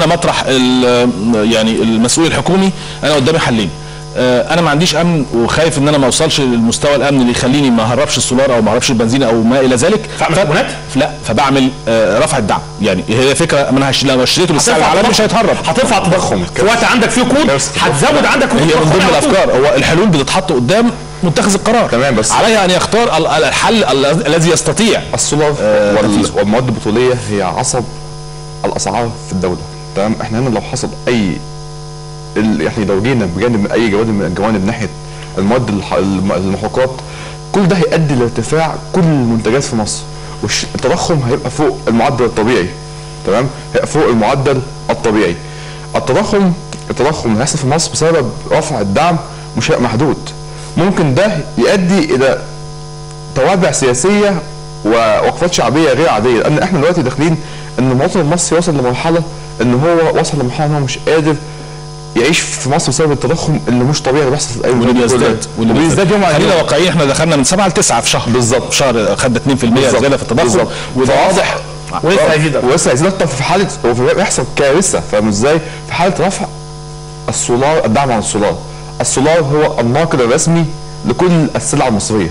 مطرح يعني المسؤول الحكومي، انا قدامي حلين. انا ما عنديش امن وخايف ان انا ما اوصلش للمستوى الامن اللي يخليني ما اهربش السولار او ما اهربش البنزين او ما الى ذلك. فاعمل حكومات؟ لا، فبعمل رفع الدعم. يعني هي فكرة، ما انا لو اشتريته بالسعر العالمي مش هيتهرب، هترفع التضخم في وقت عندك فيه قروض، هتزود عندك هي من ضمن الافكار. هو الحلول بتتحط قدام متخذ القرار، تمام، بس عليه ان يختار الحل الذي يستطيع. السولار والمواد البتروليه هي عصب الاسعار في الدولة، تمام. احنا هنا لو حصل اي يعني لو جينا بجانب اي جوانب من الجوانب ناحية المواد المحروقات، كل ده هيؤدي لارتفاع كل المنتجات في مصر، والتضخم هيبقى فوق المعدل الطبيعي، تمام، هيبقى فوق المعدل الطبيعي. التضخم اللي هيحصل في مصر بسبب رفع الدعم مش هيبقى محدود، ممكن ده يؤدي الى توابع سياسية ووقفات شعبية غير عادية، لان احنا دلوقتي داخلين ان المواطن المصري وصل لمرحلة ان هو وصل لمرحلة ان هو مش قادر يعيش في مصر بسبب التضخم اللي مش طبيعي اللي بيحصل في اي واللي بيزداد واللي يوم. خلينا واقعيين، احنا دخلنا من 7 ل 9 في شهر بالظبط، شهر خد 2% زيادة في التضخم، وده واضح ولسه هيزيد اكتر في حاله وبيحصل كارثة، فاهم ازاي؟ في حاله رفع السولار، الدعم عن السولار. السولار هو الناقل الرسمي لكل السلع المصرية.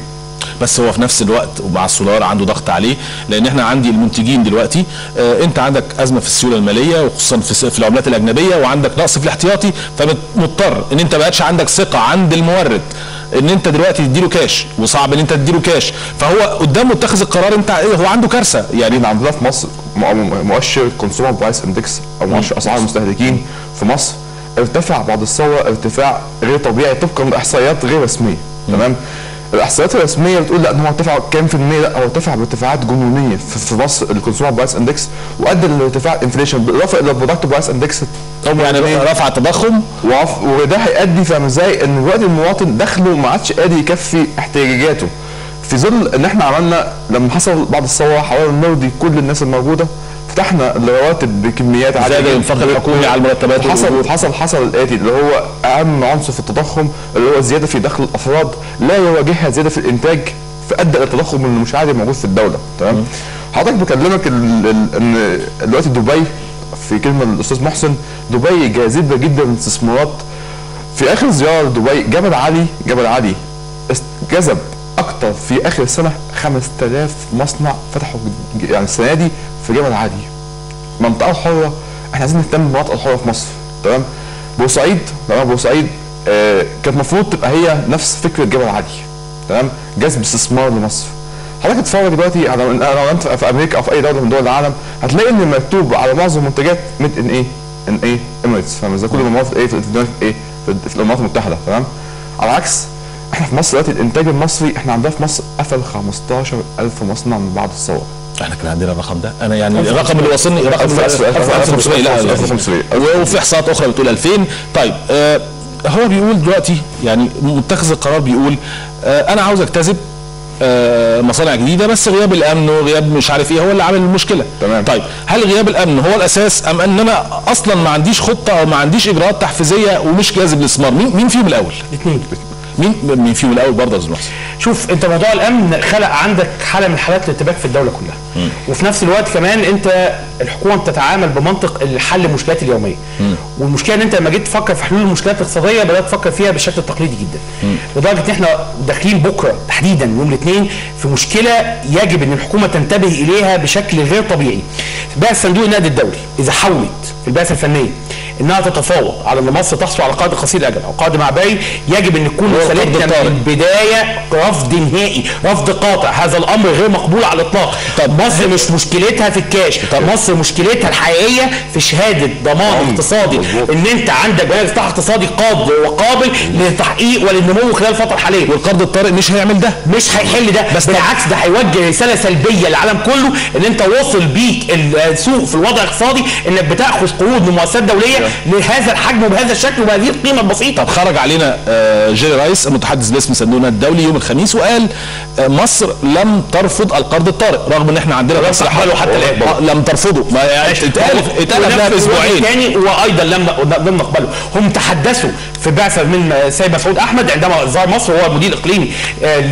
بس هو في نفس الوقت ومع السولار عنده ضغط عليه، لان احنا عندي المنتجين دلوقتي انت عندك ازمة في السيولة المالية وخصوصا في العملات الاجنبية، وعندك نقص في الاحتياطي، فمضطر ان انت ما بقتش عندك ثقة عند المورد ان انت دلوقتي تديله كاش، وصعب ان انت تديله كاش، فهو قدامه اتخذ القرار. انت هو عنده كارثة. يعني احنا عندنا في مصر مؤشر consumer price index او مؤشر اسعار المستهلكين في مصر ارتفع بعد الثورة ارتفاع غير طبيعي طبقا لاحصائيات غير رسمية، تمام. الاحصائيات الرسمية بتقول لا ان هو ارتفع كام في المية، لا هو ارتفع بارتفاعات جنونيه في مصر ال consumer price index، وادى لارتفاع inflation بالاضافة الى ال product price index، يعني رفع التضخم، وده هيؤدي، فاهم ازاي، ان دلوقتي المواطن دخله ما عادش قادر يكفي احتياجاته، في ظل ان احنا عملنا لما حصل بعد الثورة حاولنا نرضي كل الناس الموجودة، فتحنا الرواتب بكميات عالية، زاد الانفاق الحكومي على المرتبات، حصل الاتي اللي هو اهم عنصر في التضخم اللي هو زيادة في دخل الافراد لا يواجهها زيادة في الانتاج، فادى الى التضخم اللي مش عادي موجود في الدولة، تمام. حضرتك بكلمك ان دلوقتي دبي، في كلمة للاستاذ محسن، دبي جاذبة جدا للاستثمارات. في اخر زيارة لدبي جبل علي جذب اكتر في اخر السنة 5000 مصنع فتحوا يعني السنة دي في جبل علي. منطقة حره، احنا عايزين نهتم بالمناطق الحرة في مصر، تمام. بورسعيد، تمام، بورسعيد كانت المفروض تبقى هي نفس فكرة جبل علي، تمام، جذب استثمار لمصر. حضرتك تتفرج دلوقتي على لو انت في امريكا او في اي دولة من دول العالم هتلاقي ان مكتوب على معظم المنتجات made in ايه؟ in ايه؟ Emirates، فاهم ازاي؟ كل المناطق ايه في ايه؟ في الامارات المتحدة، تمام. على عكس احنا في مصر دلوقتي الانتاج المصري احنا عندنا في مصر قفل 15000 مصنع من بعد الثورة. احنا كان عندنا الرقم ده، انا يعني الرقم اللي وصلني رقم 1500، لا 1500، وفي احصاءات اخرى بتقول 2000. طيب هو بيقول دلوقتي يعني متخذ القرار بيقول انا عاوز اجتذب مصانع جديدة، بس غياب الامن وغياب مش عارف ايه هو اللي عامل المشكلة. تمام. طيب هل غياب الامن هو الاساس ام ان انا اصلا ما عنديش خطه او ما عنديش اجراءات تحفيزيه ومش جاذب للاستثمار؟ مين فيهم الاول؟ الاثنين. مين فيهم الاول برضه يا استاذ محسن؟ شوف انت موضوع الامن خلق عندك حاله من حالات الارتباك في الدولة كلها. وفي نفس الوقت كمان انت الحكومة بتتعامل بمنطق الحل المشكلات اليومية. والمشكلة ان انت لما جيت تفكر في حلول المشكلات الاقتصادية بدات تفكر فيها بالشكل التقليدي جدا. لدرجة ان احنا داخلين بكره تحديدا يوم الاثنين في مشكلة يجب ان الحكومة تنتبه اليها بشكل غير طبيعي. بعث صندوق النقد الدولي اذا حاولت في البعثة الفنية انها تتفاوض على ان مصر تحصل على قرض قصير الاجل او قرض معبري، يجب ان تكون رسالتنا من البداية رفض نهائي، رفض قاطع، هذا الامر غير مقبول على الاطلاق. طب مصر مش مشكلتها في الكاش، طب مصر مشكلتها الحقيقية في شهادة ضمان اقتصادي، ان انت عندك برنامج اصلاح اقتصادي قادر وقابل للتحقيق وللنمو خلال الفترة الحالية. والقرض الطارئ مش هيعمل ده، مش هيحل ده، بس بالعكس ده هيوجه رسالة سلبية للعالم كله ان انت وصل بيك السوق في الوضع الاقتصادي انك بتاخذ قروض من مؤسسات دولية لهذا الحجم وبهذا الشكل وبهذه القيمة البسيطة. طب خرج علينا جيري رايس المتحدث باسم صندوق النقد الدولي يوم الخميس وقال مصر لم ترفض القرض الطارئ، رغم ان احنا عندنا لم تقبله حتى الان، لم ترفضه، ما اتقال قبلها باسبوعين ثاني، وايضا لم نقبله. هم تحدثوا في بعثه من السيد مسعود احمد عندما زار مصر، وهو المدير الاقليمي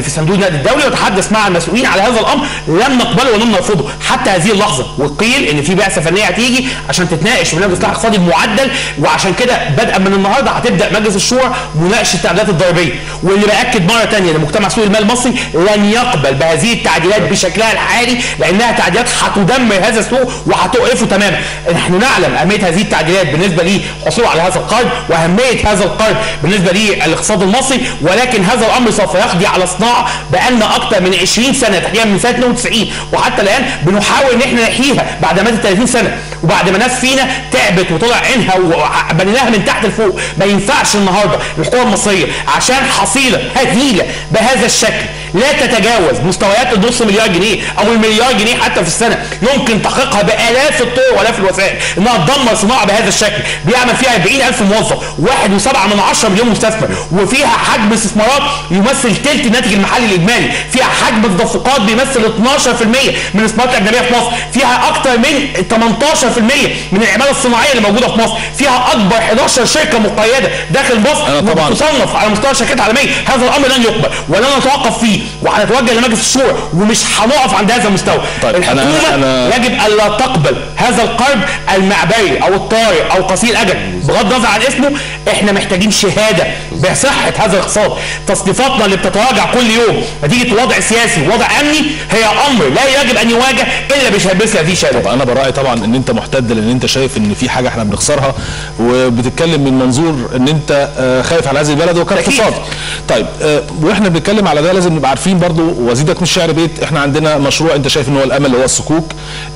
في صندوق النقد الدولي، وتحدث مع المسؤولين على هذا الامر. لم نقبله ولم نرفضه حتى هذه اللحظة، وقيل ان في بعثه فنية هتيجي عشان تتناقش برنامج الاصلاح الاقتصادي المعدل، وعشان كده بدءا من النهارده هتبدا مجلس الشورى مناقشة التعديلات الضريبية. واللي باكد مرة ثانية ان مجتمع سوق المال المصري لن يقبل بهذه التعديلات بشكلها الحالي، لانها تعديلات هتدمر هذا السوق وهتوقفه تماما. نحن نعلم اهمية هذه التعديلات بالنسبة للحصول على هذا القرض واهمية هذا القرض بالنسبة للاقتصاد المصري، ولكن هذا الامر سوف يقضي على صناعة بقالنا اكثر من 20 سنة تحديدا من سنة 92 وحتى الان بنحاول ان احنا نحييها بعد ما 30 سنة، وبعد ما ناس فينا تعبت وطلع عينها وبنيناها من تحت لفوق. ما ينفعش النهارده الحكومة المصرية عشان حصيله هزيلة بهذا الشكل لا تتجاوز مستويات النص مليار جنيه او المليار جنيه حتى في السنة، يمكن تحقيقها بالاف الطرق والاف الوسائل، انها تدمر صناعة بهذا الشكل بيعمل فيها 40,000 موظف، 1.7 مليون مستثمر، وفيها حجم استثمارات يمثل ثلث الناتج المحلي الاجمالي، فيها حجم تدفقات بيمثل 12% من الاستثمارات الاجنبية في مصر، فيها اكثر من 18% من العمالة الصناعية اللي موجودة في مصر، فيها اكبر 11 شركة مقيده داخل مصر وتصنف على مستوى الشركات العالمية. هذا الامر لن يقبل ولن نتوقف فيه، وهنتوجه لمجلس الشورى ومش هنقف عند هذا المستوى. طيب الحكومة أنا يجب الا تقبل هذا القرض المعبري او الطارئ او قصير الاجل بغض النظر عن اسمه. احنا محتاجين شهادة بصحة هذا الاقتصاد. تصنيفاتنا اللي بتتراجع كل يوم نتيجة وضع سياسي ووضع امني هي امر لا يجب ان يواجه الا بمثل هذه الشهادة. طب انا برايي طبعا ان انت محتد لان انت شايف ان في حاجة احنا بنخسرها، وبتتكلم من منظور ان انت خايف على هذه البلد وكاقتصاد. طيب واحنا بنتكلم على ده لازم نبقى عارفين برضو، وازيدك من الشعر بيت، احنا عندنا مشروع انت شايف ان هو الامل اللي هو الصكوك،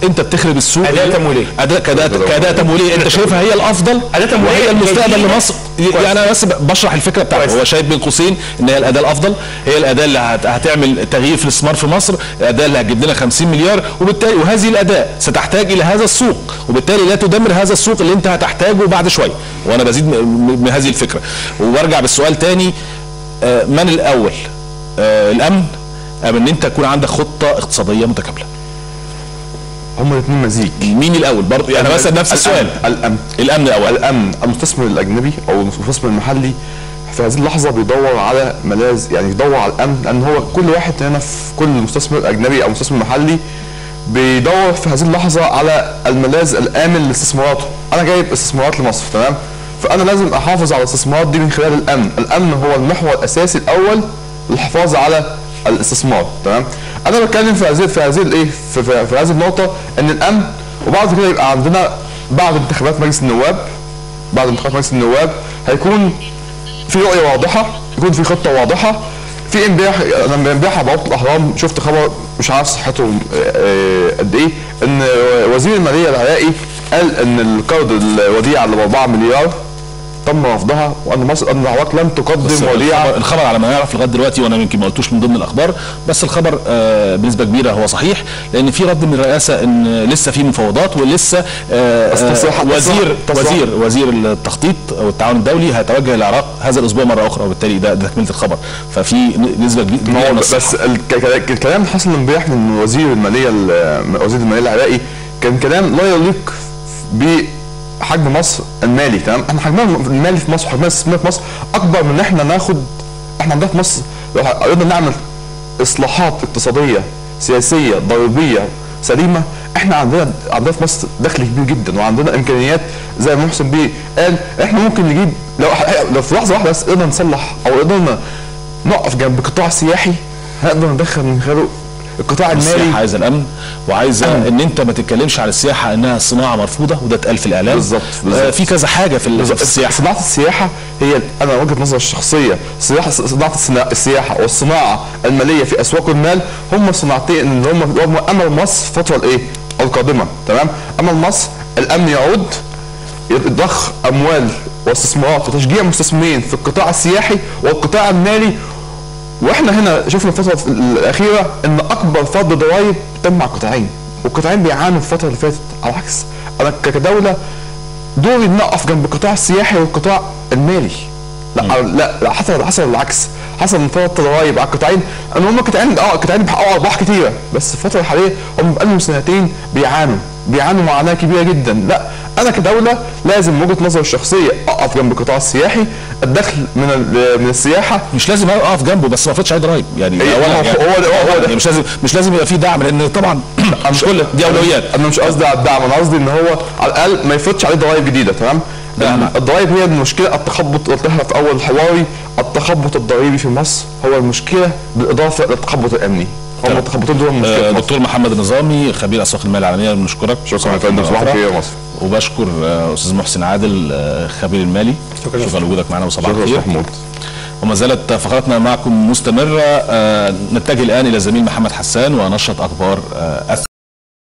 انت بتخرب السوق اداه تمويلية، كاداة تمويلية انت شايفها هي الافضل، اداه تمويلية وهي المستقبل لمصر. يعني انا بس بشرح الفكرة بتاعته، هو شايف بين قوسين ان هي الاداة الافضل، هي الاداة اللي هتعمل تغيير في الاستثمار في مصر، الاداة اللي هتجيب لنا 50 مليار، وبالتالي وهذه الاداة ستحتاج الى هذا السوق، وبالتالي لا تدمر هذا السوق اللي انت هتحتاجه بعد شوية. وانا بزيد من هذه الفكرة وبرجع بالسؤال تاني، من الاول، الامن ام ان انت يكون عندك خطه اقتصادية متكاملة؟ هما الاثنين مزيج. مين الاول برضه؟ يعني مثلا نفس السؤال. الامن، الامن الاول. الامن، المستثمر الاجنبي او المستثمر المحلي في هذه اللحظة بيدور على ملاذ، يعني بيدور على الامن، لان هو كل واحد هنا في كل مستثمر اجنبي او مستثمر محلي بيدور في هذه اللحظة على الملاذ الامن لاستثماراته. انا جايب استثمارات لمصر، تمام؟ فانا لازم احافظ على الاستثمارات دي من خلال الامن. الامن هو المحور الاساسي الاول للحفاظ على الاستثمار، تمام؟ انا بتكلم في هذه في هذه الايه في, في, في هذه النقطة ان الامن، وبعد كده يبقى عندنا بعد انتخابات مجلس النواب، بعد انتخابات مجلس النواب هيكون في رؤية واضحة، يكون في خطه واضحة. في امبارح، انا امبارح على بوابه الاهرام شفت خبر مش عارف صحته قد ايه، ان وزير المالية العراقي قال ان القرض الوديعة اللي ب 4 مليار تم رفضها، وان مصر ان العراق لم تقدم وديعة. الخبر على ما نعرف لغاية دلوقتي، وانا يمكن ما قلتوش من ضمن الاخبار، بس الخبر بنسبة كبيرة هو صحيح، لان في رد من الرئاسة ان لسه في مفاوضات، ولسه وزير وزير التخطيط والتعاون الدولي هيتوجه العراق هذا الاسبوع مرة اخرى، وبالتالي ده تكمله الخبر. ففي نسبه كبيرة. بس الكلام اللي حصل امبارح من وزير المالية العراقي كان كلام لا يليق ب حجم مصر المالي، تمام؟ احنا حجمنا المالي في مصر وحجمنا الاستثماري في مصر اكبر من ان احنا ناخد. احنا عندنا في مصر لو قدرنا نعمل اصلاحات اقتصادية سياسية ضريبية سليمة، احنا عندنا في مصر دخل كبير جدا، وعندنا امكانيات زي ما محسن بيه قال، احنا ممكن نجيب لو في لحظة واحدة بس قدرنا نصلح او قدرنا نقف جنب قطاع سياحي هنقدر ندخل من خلاله القطاع المالي. السياحة عايزه الامن، وعايزه ان انت ما تتكلمش على السياحة انها صناعة مرفوضة، وده اتقال في الاعلام. بالظبط. في كذا حاجة في السياحة. صناعة السياحة هي، انا وجهه نظري الشخصية، صناعة السياحة والصناعة المالية في اسواق المال هم صناعتين اللي هم امل مصر الفترة الايه؟ القادمة، تمام؟ امل مصر الامن يعود، ضخ اموال واستثمارات وتشجيع مستثمرين في القطاع السياحي والقطاع المالي. واحنا هنا شفنا الفترة الاخيرة ان اكبر فرض ضرائب تم على القطاعين، والقطاعين بيعانوا في الفترة اللي فاتت. على العكس انا كدولة دوري ان اقف جنب القطاع السياحي والقطاع المالي. لا لا حصل العكس، حصل ان فرض ضرائب على القطاعين، ان هم القطاعين بيحققوا ارباح كتيرة، بس الفترة الحالية هم بقالهم سنتين بيعانوا معاناة كبيرة جدا. لا انا كدولة لازم من وجهه نظري الشخصية اقف جنب القطاع السياحي، الدخل من السياحة مش لازم اقف جنبه، بس ما افرضش عليه ضرايب يعني. هو ده مش لازم يبقى فيه دعم، لان طبعا مش كل دي اولويات. انا مش قصدي على الدعم، انا قصدي ان هو على الاقل ما يفرضش عليه ضرايب جديدة. تمام. الضرايب هي المشكلة. التخبط قلتها في اول حواري، التخبط الضريبي في مصر هو المشكلة، بالاضافة للتخبط الامني. هم التخبطين دول المشكلة. دكتور محمد النظامي خبير اسواق المال العالمية، بنشكرك. شكرا يا فندم، صباح الخير يا مصر. وبشكر استاذ محسن عادل خبير المالي، شكرا لوجودك معنا وصباح الخير. وما زالت فقراتنا معكم مستمرة. نتجه الان الى الزميل محمد حسان ونشره اخبار.